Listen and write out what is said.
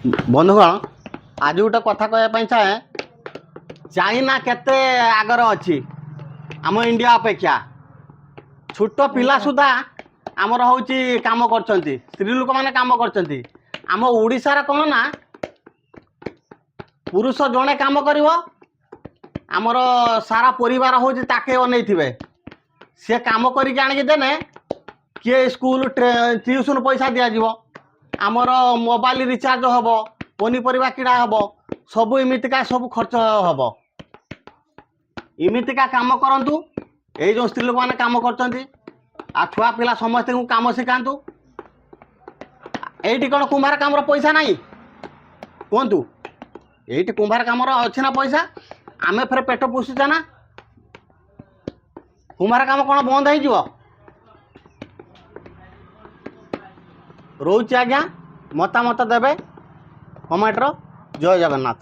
ବନ୍ଧୁଗଣ, ଆଜି ଗୋଟେ କଥା କହିବା ପାଇଁ ଚାହେଁ। ଚାଇନା କେତେ ଆଗରେ ଅଛି ଆମ ଇଣ୍ଡିଆ ଅପେକ୍ଷା। ଛୋଟ ପିଲା ସୁଦ୍ଧା ଆମର ହେଉଛି କାମ କରୁଛନ୍ତି, ସ୍ତ୍ରୀ ଲୋକମାନେ କାମ କରୁଛନ୍ତି। ଆମ ଓଡ଼ିଶାରେ କ'ଣ ନା ପୁରୁଷ ଜଣେ କାମ କରିବ, ଆମର ସାରା ପରିବାର ହେଉଛି ତାକେ ଅନେଇଥିବେ। ସିଏ କାମ କରିକି ଆଣିକି ଦେନେ କିଏ ସ୍କୁଲ ଟ୍ୟୁସନ୍ ପଇସା ଦିଆଯିବ, ଆମର ମୋବାଇଲ ରିଚାର୍ଜ ହେବ, ପନିପରିବା କିଣା ହେବ, ସବୁ ଏମିତିକା ସବୁ ଖର୍ଚ୍ଚ ହେବ। ଏମିତିକା କାମ କରନ୍ତୁ। ଏଇ ଯେଉଁ ସ୍ତ୍ରୀ ଲୋକମାନେ କାମ କରୁଛନ୍ତି, ଆଉ ଛୁଆ ପିଲା ସମସ୍ତଙ୍କୁ କାମ ଶିଖାନ୍ତୁ। ଏଇଠି କ'ଣ କୁମ୍ଭାର କାମର ପଇସା ନାହିଁ କୁହନ୍ତୁ? ଏଇଠି କୁମ୍ଭାର କାମର ଅଛି ନା ପଇସା? ଆମେ ଫେରେ ପେଟ ପୋଷୁଛେ ନା? କୁମ୍ଭାର କାମ କ'ଣ ବନ୍ଦ ହେଇଯିବ? ରହୁଛି ଆଜ୍ଞା, ମତାମତ ଦେବେ କମେଣ୍ଟର। ଜୟ ଜଗନ୍ନାଥ।